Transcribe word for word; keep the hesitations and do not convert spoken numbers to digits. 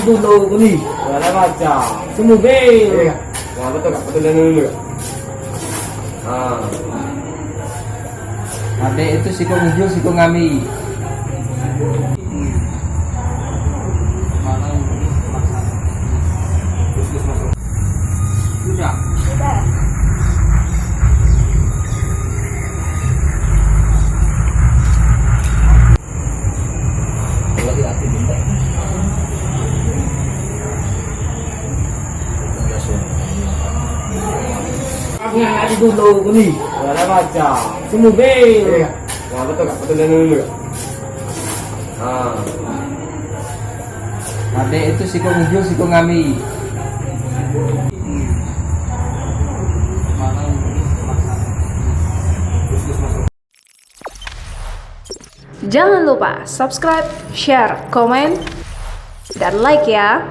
Dulu kuni. Wala baca. Semua be. Iya. Wah, betul, Kak. Betul dan dulu, Kak. Ah. Adek itu siko ngujul, siko ngami. Sudah. Sudah. Aku yang ngaji dulu ni. Wala baca. Semua be. Iya. Wah, betul, Kak. Betul dan dulu, Kak. Ah. Adek itu siko ngujul, siko ngami. Jangan lupa subscribe, share, komen, dan like ya.